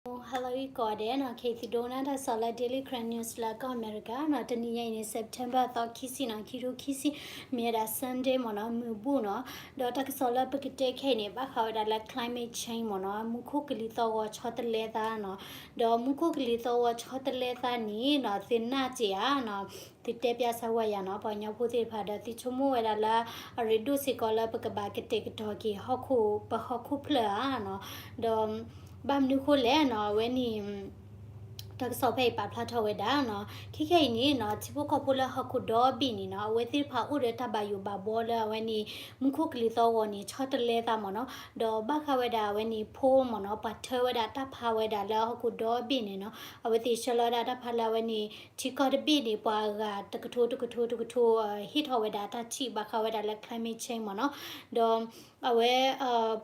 Hello ကိးဂၤဒဲးနီၤ, ခဲအံၤသုဒိကနၣ်တၢ်ကစီၣ်လၢ Daily Karen News လၢကီၢ်အမဲရကၤနီၤ, တနံၤညါအံၤန့ၣ် September သီခံဆံနီၤ, ခံထိခံဆံ, မ့ၢ်ဝဲဒၣ် Sunday မ့ၢ်နီၤ, မုၢ်ဘူၣ်နီၤ, ဒီးတၢ်ကစီၣ်လၢပကတဲခဲအံၤန့ၣ် ဘၣ်ဃးဝဲဒၣ်လၢ climate change မ့ၢ်နီၤ, မူခိၣ်ကလံၤသီၣ်ဂီၤဆီတလဲသးနီၤ, ဒီးမူခိၣ်ကလံၤသီၣ်ဂီၤဆီတလဲသးန့ၣ်နီၤ, သ့ၣ်နၢ်စ့ၢ်ဧါနီၤ, သုတဲပျးစၢဝဲယၤနီၤ, ပှၤကညီဖိသ့ၣ်တဖၣ်ဒီး သုဆိကမိၣ်ဝဲဒၣ်လၢ အရ့ဒိၣ်စ့ၢ်ကီးလၢပကဘၣ်ကတဲာ်ကတီၤက့ၤဟီၣ်ခိၣ် ပဟီၣ်ခိၣ်ဖျၢၣ်ဧါနီၤ, ဒီး ဘၣ်မနုၤဃိလဲၣ်နီၤ, အဝဲန့ၣ် တၢ်ကစီၣ်ဖဲအံၤပာ်ဖျါထီၣ်ဝဲဒၣ်နီၤ, ခဲခဲအံၤန့ၣ်နီၤ, ထံဖိကီၢ်ဖိလၢဟီၣ်ခိၣ်ဒီဘ့ၣ်န့ၣ်နီၤ, အဝဲသ့ၣ်တဖၣ်အိၣ်ဒီးတၢ်ဘၣ်ယိၣ်ဘၣ်ဘှီလၢအဝဲန့ၣ် မူခိၣ်ကလံၤသီၣ်ဂီၤန့ၣ် ဆီတလဲသးမ့ၢ်နီၤ, ဒီးဘၣ်ဃးဝဲဒၣ်အဝဲန့ၣ် ဖိမ့ၢ်နီၤ, ပှၤထၢဝဲဒၣ်တၢ်ဖးဝဲဒၣ်လၢဟီၣ်ခိၣ်ဒီဘ့ၣ်န့ၣ်နီၤ, အဝဲသ့ၣ်ဆှၢလီၤဝဲဒၣ်တၢ်ဖးလၢအဝဲန့ၣ် ထံကီၢ်တဘ့ၣ်န့ၣ် ပှၤအဂၤတကထိတကထိတကထိ ဟ့ၣ်ထီၣ်ဝဲဒၣ်တၢ်ထံၣ်ဘၣ်ဃးဝဲဒၣ်လၢ climate change မ့ၢ်နီၤ, ဒီး အဝဲ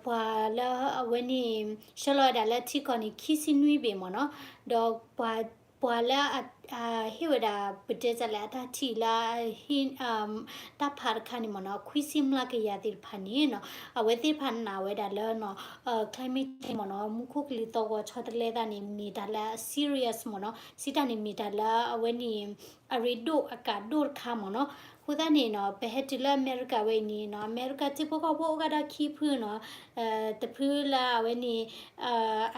ပှၤလၢအဝဲန့ၣ် ဆှၢလီၤဝဲဒၣ်လၢထံကီၢ်န့ၣ် ခံဆံနွံဘ့ၣ်မ့ၢ်နီၤ, ဒီးပှၤ ပှၤလၢအဟ့ၣ်ဝဲဒၣ် ပတဲတၢ်လဲၣ် အတၢ်ထံၣ်လၢ တၢ်ဖးတခါန့ၣ်မ့ၢ်နီၤ, ခွံဆံမျးကယၤသ့ၣ်တဖၣ်န့ၣ်နီၤ, အဝဲသ့ၣ်တဖၣ်နာ်ဝဲဒၣ်လၢနီၤ climate change မ့ၢ်နီၤ, မူခိၣ်ကလံၤသီၣ်ဂီၤဆီတလဲသးန့ၣ် မ့ၢ်တၢ်လၢ serious မ့ၢ်နီၤ, စံးတၢ်န့ၣ်မ့ၢ်တၢ်လၢအဝဲန့ၣ် အရ့ဒိၣ်အကးဒိၣ်တခါမ့ၢ်နီၤ. အဃိသတးန့ၣ်နီၤ ပဟဲတုၤလၢအမဲရကၤဝဲအံၤန့ၣ်နီၤ, အမဲရကၤထံဖိကီၢ်ဖိအိၣ်ကဒီးခံဖုနီၤ, တဖုလၢအဝဲန့ၣ်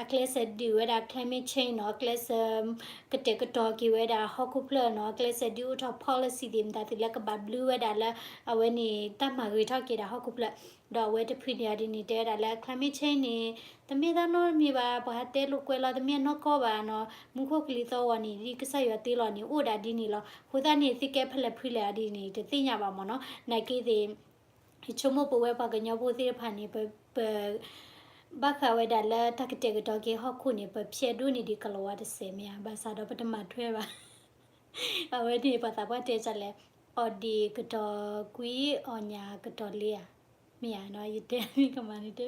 အကျဲးစၢးဒုးဝဲဒၣ် climate change နီၤ, ကျဲးစၢး ကတဲာ်ကတီၤက့ၤဝဲဒၣ်ဟီၣ်ခိၣ်ဖျၢၣ်နီၤ, ကျဲးစၢးဒုးအိၣ်ထီၣ် policy သ့ၣ်မတၤသ့ၣ်လၢကဘၣ်ဘျုးဝဲဒၣ်လၢ အဝဲန့ၣ် တၢ်မၤဂ့ၤထီၣ်က့ၤဒၣ်ဟီၣ်ခိၣ်ဖျၢၣ်, ဒီးအဝဲတဖုန့ၣ်အီၤဒ်န့ၣ် တဲဝဲဒၣ်လၢ climate change န့ၣ် တမ့ၢ်တၢ်နီတမံၤဘၣ်, ပှၤဟးတဲလိာ်ကွဲလီၤ တမ့ၢ်နီၢ်ကီၢ်ဘၣ်နီၤ, မူခိၣ်ကလံၤသီၣ်ဂီၤန့ၣ် ဒ်ကစၢ်ယွၤတ့လီၤန့ၣ် အိၣ်ဒၣ်ဒ်န့ၣ်လီၤ. အဃိသတးန့ၣ် သုကဲဖဲလဲၣ်ဖုလဲၣ်အီၤဒ်န့ၣ် တသ့ၣ်ညါဘၣ်မ့ၢ်နီၤ, နာ်က့သ့ၣ် ယဆိကမိၣ်ပဝဲပှၤကညီဖိသ့ၣ်တဖၣ်န့ၣ် ပ ပ ဘၣ်ဃးဝဲဒၣ်လၢတၢ်ကတဲာ်ကတီၤက့ၤဟီၣ်ခိၣ်န့ၣ် ပဖျဲးဒိၣ်န့ၢ်ဒံးကလီၤဝါတစဲးမ့ၢ်ဧါ, ဘၣ်ဆၣ်ဒီးပတမၤထွဲဘၣ်. အဝဲန့ၣ်ပှၤသးပှၢ်တဲဒ်လဲၣ်, အီၣ်ဒ့ၣ်ကတီၤကွံ အီၣ်ညၣ်ကတီၤလ့ဧါ, မ့ၢ်ဧါနီၤ, ယတဲမ့ၢ်ကမၤန့ၣ်တဲ,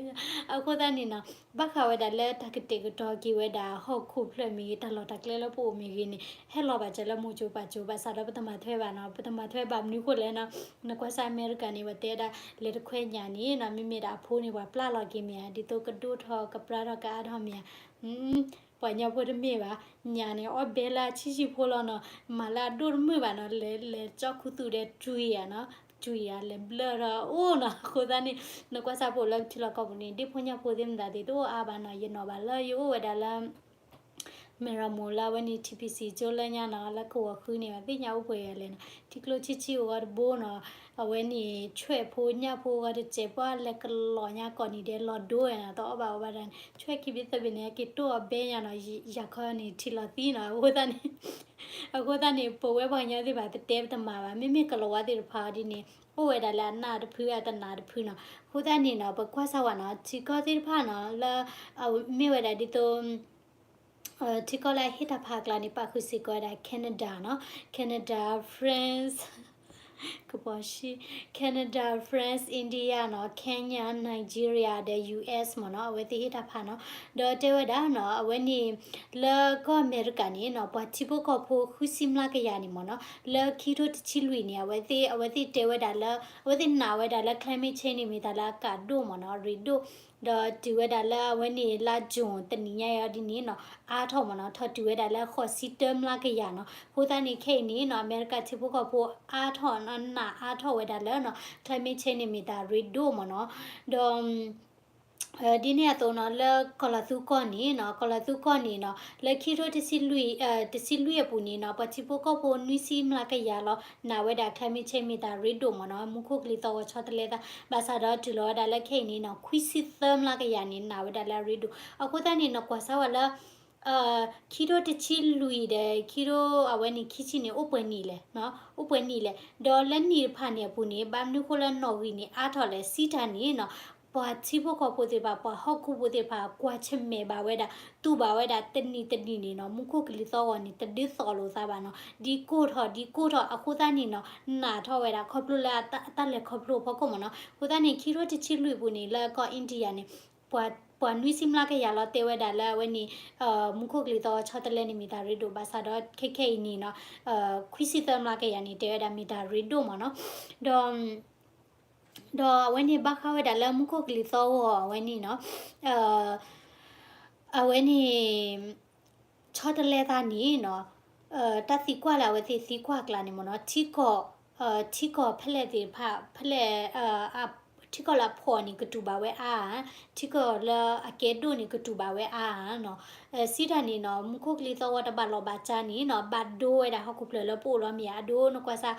အဃိသတးန့ၣ်နီၤ, ဘၣ်ဃးဝဲဒၣ်လၢတၢ်ကတဲာ်ကတီၤက့ၤဝဲဒၣ်ဟီၣ်ခိၣ်ဖျၢၣ်မ့ၢ်ဂ့ၤ တၢ်လီၢ်တၢ်ကျဲလၢပအိၣ်မ့ၢ်ဂ့ၤန့ၣ် ဟဲလီၤဘၣ်စၢၤလၢမိၢ်ကၠိပၢ်ကၠိ, ဘၣ်ဆၣ်ဒီးပတမၤထွဲဘၣ်နီၤ, ပတမၤထွဲဘၣ်မနုၤဃိလဲၣ်နီၤ, နကွၢ်စၢ်အမဲရကၤန့ၣ် ပှၤတဲဒၣ် လဲၤတခွဲညၣ်န့ၣ်နီၤ, မ့မ့ၢ်ဒၣ်အဖိန့ၣ် ပှၤပျၢ်လီၤက့ၤမ့ၢ်ဧါ, ဒ်သိးကဒိၣ်ထီၣ်ကပြၢထီၣ်ကအါထီၣ်မ့ၢ်ဧါ, ပှၤကညီဖိတမ့ၢ်ဘၣ်, ညၣ်န့ၣ် အီၣ်ဘဲလၢအဆံးဆံးဖိလီၤနီၤ, မၤလၢအဒိၣ်တမုာ်ဘၣ်နီၤ, လဲၤ လဲၤကၠီၣ်ခူသူၣ်ဒီး ကွံာ်ဧါနီၤ, ကွံာ်ဧါ လဲၤဘျၢထီၣ်အိၣ်နီၤ, အဃိသတးန့ၣ် နကွၢ်စၢ်ပအိၣ်လၢပထံလီၢ်ကီၢ်ပူၤန့ၣ် ဒ့ၣ်ဖိညၣ်ဖိသ့ၣ်မတၤသ့ၣ် တအိၣ်အါဘၣ်နီၤ, ယနီၣ်ဘၣ်လၢယအိၣ်ဝဲဒၣ်လၢ မဲၢ်ရမိၢ်လၢအဝဲန့ၣ် ထံဖံးစံၣ်ကၠိလၢညါနီၤ, လၢကဝီၤဃုန့ၣ် သ့ၣ်ညါအိၣ်ပှဲၤဂၤလဲၣ်နီၤ, ထံကျိဆံးဆံးအိၣ်ဂီၤတဘိနီၤ, အဝဲန့ၣ် ဆွဲၣ်ဖိညၣ်ဖိဂီၤတစဲးပှၢ်လဲၤကလီၤညါကိးနံၤဒဲးလီၤဒိဝဲနီၤ, တအီၣ်ဘၣ်အီဘၣ်ဒၣ်န့ၣ် ဆွဲၣ်ခံဘ့ၣ်သၢဘ့ၣ်န့ၣ် က့ၤတိၢ်အီၤဘဲညါနီၤ, ယၤခီန့ၣ် ထံလီၤသံနီၤ, အဃိသတးန့ၣ် အဃိသတးန့ၣ် ပဝဲပှၤကညီသ့ၣ်တဖၣ် တတဲပတမၤဘၣ်, မ့မ့ၢ်ကလီၤဝါသ့ၣ်တဖၣ်အီၤဒ်န့ၣ် အိၣ်ဝဲဒၣ်လၢအနးတဖုအတနးတဖုနီၤ, အဃိသတးန့ၣ်နီၤ ပကွၢ်စၢ်ဝဲနီၤ, ထံကီၢ်သ့ၣ်တဖၣ်နီၤ လၢ မ့ၢ်ဝဲဒၣ်ဒ်သိး ထံကီၢ်လၢအဟ့ၣ်တၢ်ဖးအကျါန့ၣ် ပာ်ဃုာ်စ့ၢ်ကီးဝဲဒၣ် Canada နီၤ, Canada, France, ကပီၤဆံ, Canada, France, India နီၤ, Kenya, Nigeria ဒီး US မ့ၢ်နီၤ, အဝဲသ့ၣ်ဟ့ၣ်တၢ်ဖးနီၤ, ဒီးတဲဝဲဒၣ်နီၤ အဝဲန့ၣ် လၢကီၢ်အမဲရကၤန့ၣ်နီၤ ပှၤထံဖိကီၢ်ဖိဃုဆံမျးကယၤန့ၣ်မ့ၢ်နီၤ, လၢခံထိတဆံလွံၢ်န့ၣ် အဝဲသ့ၣ် အဝဲသ့ၣ်တဲဝဲဒၣ်လၢ အဝဲသ့ၣ်နာ်ဝဲဒၣ်လၢ climate change န့ၣ် မ့ၢ်တၢ်လၢအကးဒိၣ်မ့ၢ်နီၤ, ရ့ဒိၣ်, ဒီးတုၤဝဲဒၣ်လၢအဝဲန့ၣ် လါ June တနံၤညါအံၤဒ်န့ၣ်နီၤ အါထီၣ်မ့ၢ်နီၤ, ထီၣ်တုၤဝဲဒၣ်လၢဃိးဆံတၢမျးကယၤနီၤ, အဃိသတးန့ၣ် ခဲအံၤန့ၣ်နီၤ အမဲရကၤထံဖိကီၢ်ဖိအါထီၣ်နီၤ, နာ်အါထီၣ်ဝဲဒၣ်လၢနီၤ climate change န့ၣ် မ့ၢ်တၢ်ရ့ဒိၣ်မ့ၢ်နီၤ, ဒီး ဒ်န့ၣ်အသိးနီၤ လၢကီၢ်လီၤသူကီၢ်န့ၣ်နီၤ, ကီၢ်လီၤသူကီၢ်န့ၣ်နီၤ လၢခံထိတဆံလွံၢ်, တဆံလွံၢ်အပူၤန့ၣ်နီၤ ပှၤထံဖိကီၢ်ဖိနွံဆံမျးကယၤလီၤ နာ်ဝဲဒၣ် climate change မ့ၢ်တၢ်ရ့ဒိၣ်မ့ၢ်နီၤ, မူခိၣ်ကလံၤသီၣ်ဂီၤဆီတလဲသး, ဘၣ်ဆၣ်ဒီးတုၤလီၤဝဲဒၣ်လၢခဲအံၤန့ၣ်နီၤ ခွံဆံသၢမျးကယၤန့ၣ် နာ်ဝဲဒၣ်လၢအရ့ဒိၣ်, အဃိသတးန့ၣ် နကွၢ်စၢ်ဝဲလၢ ခံထိတဆံလွံၢ်ဒီး ခံထိအဝဲန့ၣ်ခံဆံန့ၣ် အိၣ်ပှဲၤနံၣ်လဲၣ်, အိၣ်ပှဲၤနံၣ်လဲၣ်, ဒီးလၢနံၣ်တဖၣ်န့ၣ်အပူၤန့ၣ် ဘၣ်မနုၤဃိလၢနီၣ်ဂံၢ်န့ၣ် အါထီၣ်လဲၣ် စံးတၢ်န့ၣ်နီၤ, ပှၤထံဖိကီၢ်ဖိသ့ၣ်တဖၣ် ပှၤဟီၣ်ခိၣ်ဖိသ့ၣ်တဖၣ် ကွၢ်ဆၢၣ်မဲာ်ဘၣ်ဝဲဒၣ် တူၢ်ဘၣ်ဝဲဒၣ်တနံၣ်တနံၣ်န့ၣ်နီၤ, မူခိၣ်ကလံၤသီၣ်ဂီၤန့ၣ် တဒုးသိၣ်လိာ်သးဘၣ်နီၤ, ဒ်ကိၢ်ထီၣ် ဒ်ကိၢ်ထီၣ် အဃိသတးန့ၣ်နီၤ, နာ်ထီၣ်ဝဲဒၣ် ခီဖျိလၢအတၢ်လဲၤခီဖျိအဖီခိၣ်မ့ၢ်နီၤ, အဃိသတးန့ၣ် ခံထိတဆံလွံၢ်ပူၤန့ၣ် လၢကီၢ် India န့ၣ် ပှၤနွံဆံမျးကယၤလီၤ တဲဝဲဒၣ်လၢအဝဲန့ၣ် မူခိၣ်ကလံၤသီၣ်ဂီၤဆီတလဲန့ၣ် မ့ၢ်တၢ်ရ့ဒိၣ်ဘၣ်ဆၣ်ဒီး ခဲခဲအံၤန့ၣ်နီၤ, ခွံဆံသၢမျးကယၤန့ၣ် တဲဝဲဒၣ်မ့ၢ်တၢ်ရ့ဒိၣ်မ့ၢ်နီၤ, ဒီး ဒီးအဝဲန့ၣ်ဘၣ်ဃးဝဲဒၣ်လၢမူခိၣ်ကလံၤသီၣ်ဂီၤအဝဲန့ၣ်နီၤ, အဝဲန့ၣ် ဆီတလဲသးန့ၣ်နီၤ, တၢ်သံကွၢ်လၢအဝဲသ့ၣ်သံကွၢ်ကျါန့ၣ်မ့ၢ်နီၤ, ထံကီၢ်, ထံကီၢ်ဖဲလဲၣ်သ့ၣ်တဖၣ် ဖဲလဲၣ်, ထံကီၢ်လၢအဖှီၣ်န့ၣ် ကတူၢ်ဘၣ်ဝဲအါ, ထံကီၢ်လၢအကဲဒိၣ်န့ၣ် ကတူၢ်ဘၣ်ဝဲအါနီၤ. စံးတၢ်န့ၣ်နီၤ, မူခိၣ်ကလံၤသီၣ်ဂီၤတဘၣ်လီၤဘၣ်ကါန့ၣ်နီၤ, ဘၣ်ဒိဝဲဒၣ်ဟီၣ်ခိၣ်ဖျၢၣ်လၢပအိၣ်လီၤမ့ၢ်ဧါ, အဒိ နကွၢ်စၢ်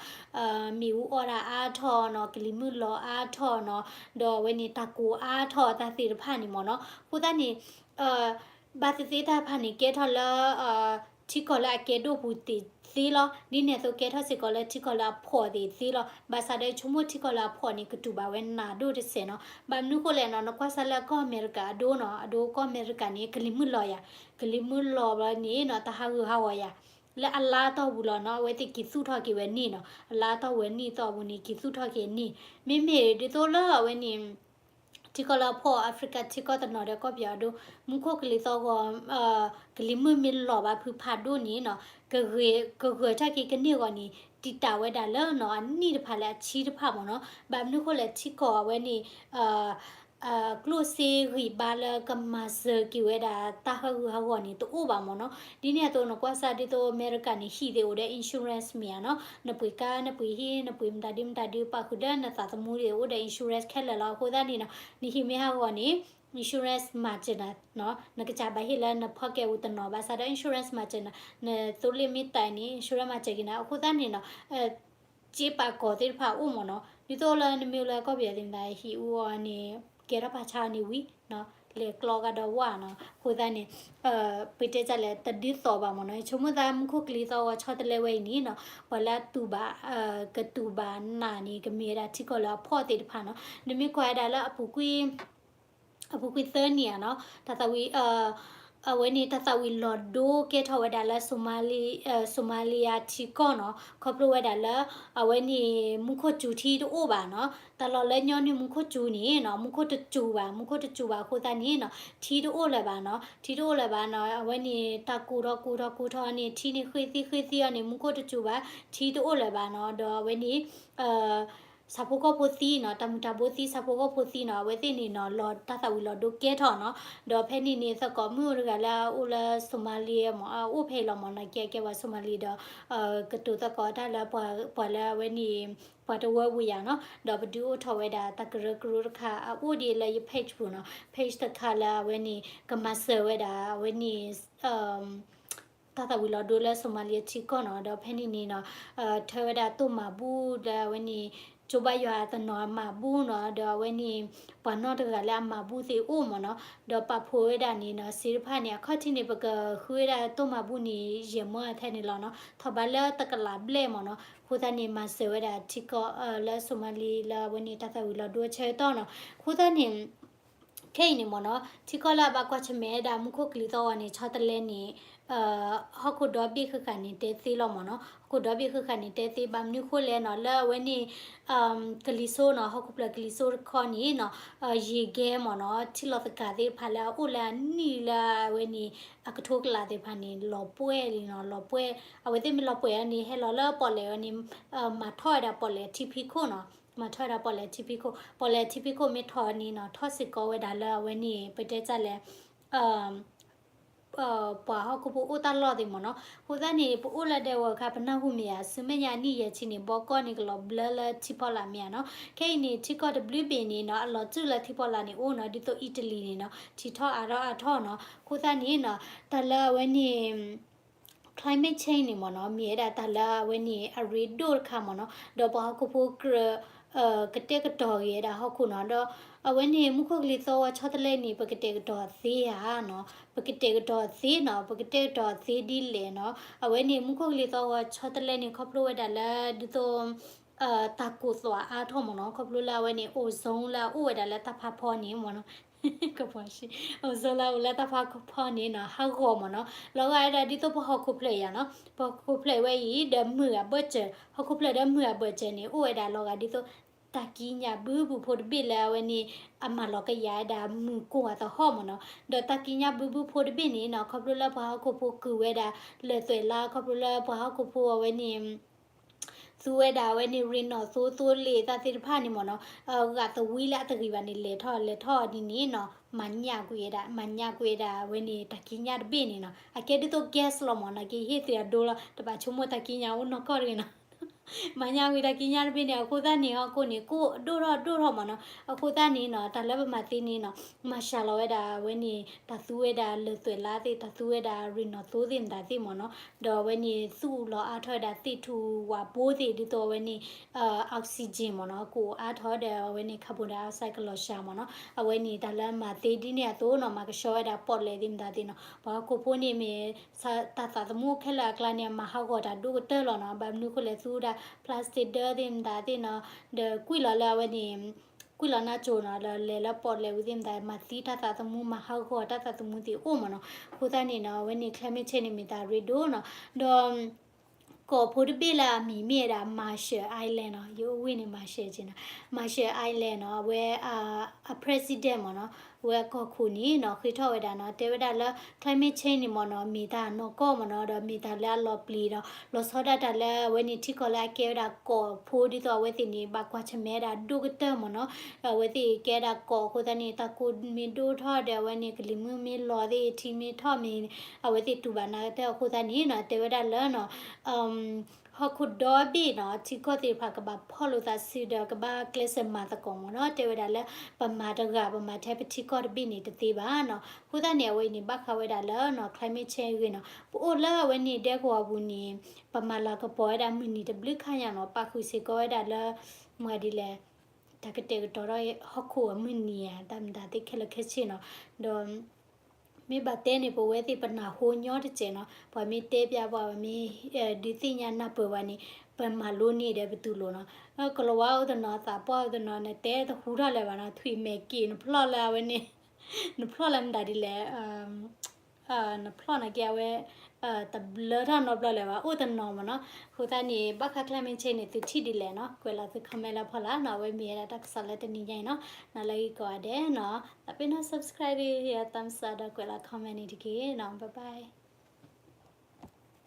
မ့ၣ်အူအီၣ်တၢ်အါထီၣ်နီၤ, ကလံၤမုၢ်လီၤအါထီၣ်နီၤ, ဒီးအဝဲန့ၣ်တၢ်ကိၢ်အါထီၣ်တၢ်သ့ၣ်တဖၣ်န့ၣ်မ့ၢ်နီၤ. အဃိသတးန့ၣ် ဘၣ်သ့ၣ်သ့ၣ်တၢ်တဖၣ်န့ၣ် ကဲထီၣ်လၢ ထံကီၢ်လၢအကဲဒိၣ်ပူၤသ့ၣ်သ့လီၤ. ဒ်န့ၣ်အသိးကဲထီၣ်စ့ၢ်ကီးလၢထံကီၢ်လၢအဖှီၣ်သ့ၣ်သ့လီၤ. ဘၣ်ဆၣ်ဒီးဆိကမိၣ်ထံကီၢ်လၢအဖှီၣ်န့ၣ် ကတူၢ်ဘၣ်ဝဲနးဒိၣ်တစဲးနီၤ. ဘၣ်မနုၤဃိလဲၣ်နီၤ, နကွၢ်စၢ်လၢကီၢ်အမဲရကၤအဒိနီၤ, အဒိကီၢ်အမဲရကၤန့ၣ် ကလံၤမုၢ်လီၤယၤ, ကလံၤမုၢ်လီၤဘျီန့ၣ်နီၤ တၢ်ဟးဂူာ်ဟးဂီၤယၤ လၢအလါတီၢ်ပူၤလီၤနီၤ, အဝဲသ့ၣ်က့ၤသူၣ်ထီၣ်က့ၤဝဲန့ၣ်နီၤ, အလါတီၢ်ဝဲန့ၣ်တီၢ်ပူၤန့ၣ် က့ၤသူၣ်ထီၣ်က့ၤန့ၣ်, မ့မ့ၢ်ဒ်သိးလၢအဝဲန့ၣ် ထံကီၢ်လၢအဖှီၣ် Africa ထံကီၢ်တနီၤဒီးကီၢ်ပယီၤအဒိ မူခိၣ်ကလံၤသီၣ်ဂီၤ ကလံၤမုၢ်မ့ၢ်လီၤဘၣ်ဖုးဖးဒိၣ်န့ၣ်နီၤ, ကဂဲၤ, ကဂဲၤထီၣ်က့ၤကန့ၢ်အဂီၢ်န့ၣ် တံာ်တာ်ဝဲဒၣ်လၢနီၤ အနံၣ်တဖၣ်လၢအဆံတဖၣ်မ့ၢ်နီၤ. ဘၣ်မနုၤဃိလဲၣ် ထံကီၢ်အဝဲန့ၣ် ကျိၣ်စ့ဂံၢ်ဘါလၢကမၤစၢၤက့ၤဝဲဒၣ်တၢ်ဟးဂူာ်ဟးဂီၤန့ၣ် တအိၣ်ဘၣ်မ့ၢ်နီၤ. ဒ်န့ၣ်အသိး နကွၢ်စၢ်ဒ်သိးအမဲရကၤန့ၣ် ဟံၣ်သ့ၣ်အိၣ်ဒီး insurance မ့ၢ်ဧါနီၤ, နပှ့ၤကါ နပှ့ၤဟံၣ် နပှ့ၤမတၤဒုမတၤဒု ပာ်ဃုာ်ဒီးနသးသမူသ့ၣ်အိၣ်ဒီး insurance ခဲလၢာ်လီၤ. အဃိသတးန့ၣ်နီၤ နဟံၣ်မ့ၢ်ဟးဂီၤန့ၣ် insurance မၤစၢၤနၤနီၤ, နကစၢ်ဘၣ်ဟ့ၣ်လၢန pocket ပူၤတနီၤ ဘၣ်ဆၣ်ဒီး insurance မၤစၢၤနၤ, နသိလ့ၣ်မ့ၢ်တၢ်န့ၣ် insurance မၤစၢၤက့ၤနၤ. အဃိသတးန့ၣ်နီၤ စ့ပာ်ကီၤသ့ၣ်တဖၣ်အိၣ်မ့ၢ်နီၤ, ဒ်သိးလၢနမ့ၢ်လၢကီၢ်ပယီၤသ့ၣ်မတၤ ဟံၣ်အူအီၤန့ၣ် ကဲထီၣ်ပာ်ဆါအီၤန့ၣ်ဝံၤနီၤ, လဲၤကျီကဒီးဝဲနီၤ. အဃိသတးန့ၣ် ပတဲတၢ်လဲၣ် တဒ်သိးဘၣ်မ့ၢ်နီၤ, ဆိကမိၣ်သးမူခိၣ်ကလံၤသီၣ်ဂီၤဆီတလဲဝဲအံၤန့ၣ်နီၤ, ပှၤလၢအတူၢ်ဘၣ်, ကတူၢ်ဘၣ်နးန့ၣ် ကမ့ၢ်ဝဲဒၣ်ထံကီၢ်လၢအဖှီၣ်သ့ၣ်တဖၣ်နီၤ. နမ့ၢ်ကွၢ်ဝဲဒၣ်လၢအပူၤကွံာ် အပူၤကွံာ်သၢနံၣ်ဧါနီၤ, တၢ်သးဝံၣ် အဝဲန့ၣ် တၢ်သးဝံၣ်လီၤဒိကဲထီၣ်ဝဲဒၣ်လၢ Somali, Somalia ထံကီၢ်နီၤ, ခီဖျိဝဲဒၣ်လၢ အဝဲန့ၣ် မူခိၣ်စူၤထံတအိၣ်ဘၣ်နီၤ, တၢ်လီၢ်လၢညီနုၢ်မူခိၣ်စူၤန့ၣ်နီၤ, မူခိၣ်တစူၤဘၣ်, မူခိၣ်တစူၤဘၣ်အဃိသတးန့ၣ်နီၤ, ထံတအိၣ်လၢၤဘၣ်နီၤ, ထံတအိၣ်လၢၤဘၣ်နီၤ, အဝဲန့ၣ် တၢ်ကိၢ်ထီၣ်ကိၢ်ထီၣ်ကိၢ်ထီၣ်န့ၣ် ထံန့ၣ်ဃ့သံဃ့သံအီၤန့ၣ် မူခိၣ်တစူၤဘၣ်, ထံတအိၣ်လၢၤဘၣ်နီၤ, ဒီးအဝဲန့ၣ် ဆၣ်ဖိကီၢ်ဖိသံနီၤ, တၢ်မုၢ်တၢ်ဘိသံ ဆၣ်ဖိကီၢ်ဖိသံနီၤ, အဝဲသ့ၣ်န့ၣ်နီၤ လီၤတၢ်သးဝံၣ်လီၤဒိကဲထီၣ်နီၤ, ဒီးဖဲန့ၣ်န့ၣ် သကိးမုၣ်တဂၤလၢအအိၣ်လၢ Somali မ့ၢ် အအိၣ်ဖဲအံၤလီၤမ့ၢ်နီၤ, ကဲကဲပှၤ Somali ဒီး ကတိၤသကိးတၢ်လၢပှၤလၢအဝဲန့ၣ် ပှၤတဝၢပူၤယၤနီၤ, ဒီးပဒုးအိၣ်ထီၣ်ဝဲဒၣ်တၢ်ကရၢကရိတခါ အအိၣ်ဒံးလၢယ page ပူၤနီၤ, page တခါလၢအဝဲန့ၣ် ကမၤစၢၤဝဲဒၣ် အဝဲန့ၣ် တၢ်သးဝံၣ်လီၤဒိလၢ Somali ထံကီၢ်နီၤ, ဒီးဖဲန့ၣ်န့ၣ်နီၤ ထၢဝဲဒၣ်တိၢ်မၤဘူၣ်လၢအဝဲန့ၣ် ကၠိဘါယွၤအတနီၤအမၤဘူၣ်နီၤ, ဒီးအဝဲန့ၣ် ပှၤနီၢ်တဂၤလၢအမၤဘူၣ်သ့ၣ်အိၣ်မ့ၢ်နီၤ, ဒီးပာ်ဖှိၣ်ဝဲဒၣ်န့ၣ်နီၤ စ့တဖၣ်န့ၣ် အခီၣ်ထံးန့ၣ် ပကဃုဝဲဒၣ်တိၢ်မၤဘူၣ်န့ၣ် ယဲၢ်မၢအထဲန့ၣ်လီၤနီၤ, ထီၣ်ဘးလၢတကလးဘျဲၣ်မ့ၢ်နီၤ, အဃိသတးန့ၣ် မၤစၢၤဝဲဒၣ်ထံကီၢ်လၢ Somali လၢအဝဲန့ၣ်တၢ်သးဝံၣ်လီၤဒိအဆၢကတီၢ်နီၤ, အဃိသတးန့ၣ် ခဲအံၤန့ၣ်မ့ၢ်နီၤ ထံကီၢ်လၢအဘၣ်ကွၢ်ဆၢၣ်မဲာ်ဝဲဒၣ်မူခိၣ်ကလံၤသီၣ်ဂီၤန့ၣ် ဆီတလဲန့ၣ် ဟီၣ်ခိၣ်ဒီဘ့ၣ်ဃၣ်ဃၣ်န့ၣ်တဲသ့လီၤမ့ၢ်နီၤ, ဟီၣ်ခိၣ်ဒီဘ့ၣ်ဃၣ်ဃၣ်န့ၣ်တဲသ့ ဘၣ်မနုၤဃိလဲၣ်နီၤ လၢအဝဲန့ၣ် ကလံၤစိနီၤ ဟီၣ်ခိၣ်ဖျၢၣ်ကလံၤစိတခီန့ၣ်နီၤ ယံာ်ဂဲမ့ၢ်နီၤ ထံလီၤသကၤသ့ၣ်တဖၣ်လၢအအိၣ်လၢအနံၣ်လၢအဝဲန့ၣ် အကထိကလးသ့ၣ်တဖၣ်န့ၣ် လီၤပှဲၢ်လံနီၤ လီၤပှဲၢ် အဝဲသ့ၣ်မ့ၢ်လီၤပှဲၢ်အီၤန့ၣ် ဟဲလီၤလၢပီၣ်လဲၣ်အီၤန့ၣ် မၤထီၣ်ဝဲဒၣ်ပီၣ်လဲၣ်ထံဖံးခိၣ်နီၤ မၤထီၣ်ဝဲဒၣ်ပီၣ်လဲၣ်ထံဖံးခိၣ် ပီၣ်လဲၣ်ထံဖံးခိၣ်မ့ၢ်ထီၣ်န့ၣ်နီၤ ထီၣ်စ့ၢ်ကီးဝဲဒၣ်လၢအဝဲန့ၣ် ပတဲတၢ်လဲၣ် ပှၤဟီၣ်ခိၣ်ဖိအိၣ်တၢ်လီၢ်သ့ၣ်မ့ၢ်နီၤ အဃိသတးန့ၣ် ပအိၣ်လၢဒဲကဝီၤအခါ ပနၢ်ဟူမ့ၢ်ဧါ ဆူမဲာ်ညါအနံၣ်ယဲၢ်ဆံန့ၣ် ဘီကီၢ်န့ၣ်ကလီၤဘျၢလၢထံဖီလာ်မ့ၢ်ဧါနီၤ ခဲအံၤန့ၣ် ထံကီၢ်တဘျုးဘ့ၣ်န့ၣ်နီၤ အလီၤစုၣ်လၢထံဖီလာ်န့ၣ်အိၣ်နီၤ ဒ်သိးအံၣ်တလံၤန့ၣ်နီၤ ထံထီၣ်အါထီၣ်အါထီၣ်နီၤ အဃိသတးန့ၣ်နီၤ တၢ်လၢအဝဲန့ၣ် climate change န့ၣ်မ့ၢ်နီၤ မ့ၢ်ဝဲဒၣ်တၢ်လၢအဝဲန့ၣ် အရ့ဒိၣ်တခါမ့ၢ်နီၤ ဒီးပှၤဟီၣ်ခိၣ်ဖိကြၢး ကတဲာ်ကတီၤဂ့ၤဝဲဒၣ်ဟီၣ်ခိၣ်နီၤ ဒီးအဝဲန့ၣ် မူခိၣ်ကလံၤသီၣ်ဂီၤဆီတလဲန့ၣ် ပကတဲာ်ကတီၤသ့ဧါနီၤ ပကတဲာ်ကတီၤသ့နီၤ ပကတဲာ်ကတီၤသ့ဒ်လဲၣ်နီၤ အဝဲန့ၣ်မူခိၣ်ကလံၤသီၣ်ဂီၤဆီတလဲန့ၣ် ခီဖျိဝဲဒၣ်လၢဒ်သိး တၢ်ကိၢ်သွးအါထီၣ်မ့ၢ်နီၤ ခီဖျိလၢအဝဲန့ၣ် ozone လၢအအိၣ်ဝဲဒၣ်လၢတၢ်ဖးဖီန့ၣ်မ့ၢ်နီၤ ကပှၤ ozone လၢအအိၣ်လၢတၢ်ဖးဖီန့ၣ်နီၤ ဟးဂီၤမ့ၢ်နီၤ လီၤဂာ်ဝဲဒၣ်ဒ်သိးပဟီၣ်ခိၣ်ဖျၢၣ်ယၤနီၤ ပဟီၣ်ခိၣ်ဖျၢၣ်ဝဲအံၤ ဒီးမုၢ်အဘၢၣ်စၢၤ ဟီၣ်ခိၣ်ဖျၢၣ်ဒီးမုၢ်အဘၢၣ်စၢၤန့ၣ် အိၣ်ဝဲဒၣ်လီၤဂာ်ဒ်သိး တၢ်ကံးညာ်ဘုဘုဖိတဘ့ၣ်လၢအဝဲန့ၣ် အမၤလီၤကယာ်ဝဲဒၣ်မုၢ်ကိၢ်အသဟီၣ်မ့ၢ်နီၤ ဒီးတၢ်ကံးညာ်ဘုဘုဖိတဘ့ၣ်န့ၣ်နီၤ ခီဖျိလၢပှၤဟီၣ်ခိၣ်ဖိကုၢ်ဝဲဒၣ် လၢသွဲၣ်လါ ခီဖျိလၢပှၤဟီၣ်ခိၣ်ဖိအဝဲန့ၣ် သူဝဲဒၣ်အဝဲန့ၣ် ရ့ၣ်နီၣ်သိသိလ့ၣ်သးသ့ၣ်တဖၣ်န့ၣ်မ့ၢ်နီၤ, ဂာ်သဝံလၢအတဂ့ၤဘၣ်န့ၣ် လဲၤထီၣ်လဲၤထီၣ်ဒ်န့ၣ်နီၤ, မၤညၣ်ကွံာ်ဝဲဒၣ် မၤညၣ်ကွံာ်ဝဲဒၣ်အဝဲန့ၣ် တၢ်ကံးညာ်တဘ့ၣ်န့ၣ်နီၤ, အကဲဒ်သိး gas လီၤမ့ၢ်နီၤ, ကဟ့ၣ်သ့ၣ်အဒိလီၤ, တဘၣ်ဆိကမိၣ်တၢ်ကံးညာ်အိၣ်နီၢ်ကီၢ်တဂ့ၤနီၤ မၤညၣ်ကွံာ်တၢ်ကံးညာ်တဘ့ၣ်န့ၣ် အဃိသတးန့ၣ် ဟီၣ်ခိၣ်န့ၣ် ကိၢ်ဒိၣ်ထီၣ်ဒိၣ်ထီၣ်မ့ၢ်နီၤ, အဃိသတးန့ၣ်နီၤ တၢ်လၢပမၤသ့န့ၣ်နီၤ မၤစှၤလီၤဝဲဒၣ်အဝဲန့ၣ် တၢ်သူဝဲဒၣ်လၢသွဲၣ်လါသ့ၣ် တၢ်သူဝဲဒၣ်ရ့ၣ်နီၣ်သိသ့ၣ်မတၤသ့ၣ်မ့ၢ်နီၤ, ဒီးအဝဲန့ၣ်သူၣ်လီၤအါထီၣ်ဝဲဒၣ်သ့ၣ်ထူၣ်ဝၣ်ဘိသ့ၣ် ဒ်သိးအဝဲန့ၣ် oxygen မ့ၢ်နီၤ, ကအိၣ်အါထီၣ်ဒီးအဝဲန့ၣ် carbon dioxide ကလီၤစှၤမ့ၢ်နီၤ, အဝဲန့ၣ်တၢ်လၢမၤသ့ဒ်န့ၣ်အသိးနီၤ မၤကဆှီဝဲဒၣ်ပီၣ်လဲၣ်သ့ၣ်မတၤသ့ၣ်နီၤ, ပှၤဟီၣ်ခိၣ်ဖိန့ၣ်မ့ၢ် တၢ်သးသမူခဲလၢာ်အကျါန့ၣ် အမၤဟးဂီၤတၢ်ဒိၣ်ကတၢၢ်လီၤနီၤ, ဘၣ်မနုၤဃိလဲၣ် သူဝဲဒၣ် plastic ဒၢသ့ၣ်မတၤသ့ၣ်နီၤ, ဒီးကွံာ်လီၤလၢအဝဲန့ၣ် ကွံာ်လီၤနါစိၤနီၤ ဒီးလဲၤလၢပီၣ်လဲၣ်ဝံၤသ့ၣ်မတၤ မၤသံတၢ်သးသမူ မၤဟးဂီၤတၢ်သးသမူသ့ၣ်အိၣ်မ့ၢ်နီၤ, အဃိသတးန့ၣ်နီၤ အဝဲန့ၣ် climate change န့ၣ်မ့ၢ်တၢ်ရ့ဒိၣ်နီၤ, ဒီး ကီၢ်ဖိတဘ့ၣ်လၢအမံၤမ့ၢ်ဝဲဒၣ် Marshall Island နီၤ, ယအိၣ်ဝ့ၢ်န့ၣ် Marshall က့နီၤ, Marshall Island နီၤ အဝဲ အ president မ့ၢ်နီၤ, အဝဲကီၢ်ခိၣ်န့ၣ်နီၤ ဃ့ထီၣ်ဝဲဒၣ်နီၤ တဲဝဲဒၣ်လၢ climate change န့ၣ်မ့ၢ်နီၤ မ့ၢ်တၢ်နီၢ်ကီၢ်မ့ၢ်နီၤ ဒီးမ့ၢ်တၢ်လၢအလီၤပျံၤဒီး လီၤဆီဒၣ်တၢ်လၢအဝဲန့ၣ်ထံကီၢ်လၢအကဲဝဲဒၣ်ကီၢ်ဖိဒ်သိးအဝဲသ့ၣ်န့ၣ် ဘၣ်ကွၢ်ဆၢၣ်မဲာ်ဝဲဒၣ်ဒိၣ်ကတၢၢ်မ့ၢ်နီၤ, အဝဲသ့ၣ်ကဲဒၣ်ကီၢ်အဃိသတးန့ၣ် တၢ်ကိၢ်မ့ၢ်ဒိၣ်ထီၣ်ဒီးအဝဲန့ၣ် ကလံၤမုၢ်မ့ၢ်လီၤသ့ၣ် ထံမ့ၢ်ထီၣ်မ့ၢ် အဝဲသ့ၣ်တူၢ်ဘၣ်နးကတၢၢ်အဃိသတးန့ၣ်နီၤ တဲဝဲဒၣ်လၢနီၤ ဟီၣ်ခိၣ်ဒီဘ့ၣ်နီၤ ထံကီၢ်သ့ၣ်တဖၣ်ကဘၣ်ဖီၣ်လိာ်သးစုဒီးကဘၣ်ကျဲးစၢးမၤသကိးမ့ၢ်နီၤ, တဲဝဲဒၣ်လၢ ပမၤတဂၤ ပမၤထဲပထံကီၢ်တဘ့ၣ်န့ၣ်တသ့ဘၣ်နီၤ, အဃိသတးန့ၣ် အဝဲအံၤန့ၣ် ဘၣ်ဃးဝဲဒၣ်လၢနီၤ climate change အဂ့ၢ်နီၤ, ပအိၣ်လၢအဝဲန့ၣ်ဒဲကဝီၤပူၤန့ၣ် ပမၤလၤကပီၤဝဲဒၣ်မုၢ်နံၤတဘျုးခါညါနီၤ, ပာ်ဃုာ်စ့ၢ်ကီးဝဲဒၣ်လၢ မၤဒ်လဲၣ် တၢ်ကတဲာ်ကတီၤထီၣ်ဟီၣ်ခိၣ်အမုၢ်နံၤဧါ တၢ်မတၤသ့ၣ်ခဲလၢာ်ခဲဆ့နီၤ, ဒီး မ့ၢ်ဘၣ်တဲန့ၣ် ပဝဲသ့ၣ်ပနၢ်ဟူညီတစဲးနီၤ, ပှၤမ့ၢ်တဲပျးပှၤ ပှၤမ့ၢ်ဒုးသ့ၣ်ညါနၢ်ပၢၢ်ပှၤန့ၣ် ပမၤလိန့ၢ်ဒီးပတူၢ်လိာ်နီၤ, ကလီၤဝါအိၣ်တနီၤ သးပှၢ်အိၣ်တနီၤ နတဲတဟူထီၣ်လၢၤဘၣ်နီၤ, ထွံၣ်မဲာ်က့ၤနဖျီၣ်လၢအဝဲန့ၣ် နဖျီၣ်လၢမတၤဒ်လဲၣ် နဖျီၣ်နာ်က့အဝဲ တဘျါထီၣ်နီတဘျီလၢၤဘၣ် အိၣ်တနီၤမ့ၢ်နီၤ, အဃိသတးန့ၣ် ဘၣ်ဃး climate change န့ၣ် သုထံၣ်ဒ်လဲၣ်နီၤ, ကွဲးလီၤသု comment လၢဖီလာ်နီၤ, အဝဲမ့ၢ်ဝဲဒၣ်တၢ်ကစီၣ်လၢတနံၤညါအံၤနီၤ, နၤလၢဂ့ၤကိးဂၤဒဲးနီၤ, သးပ့ၤနီၣ် subscribe ဒ် thumbs up ဒီးကွဲးလီၤ comment န့ၣ်တက့ၢ်နီၤ, bye bye.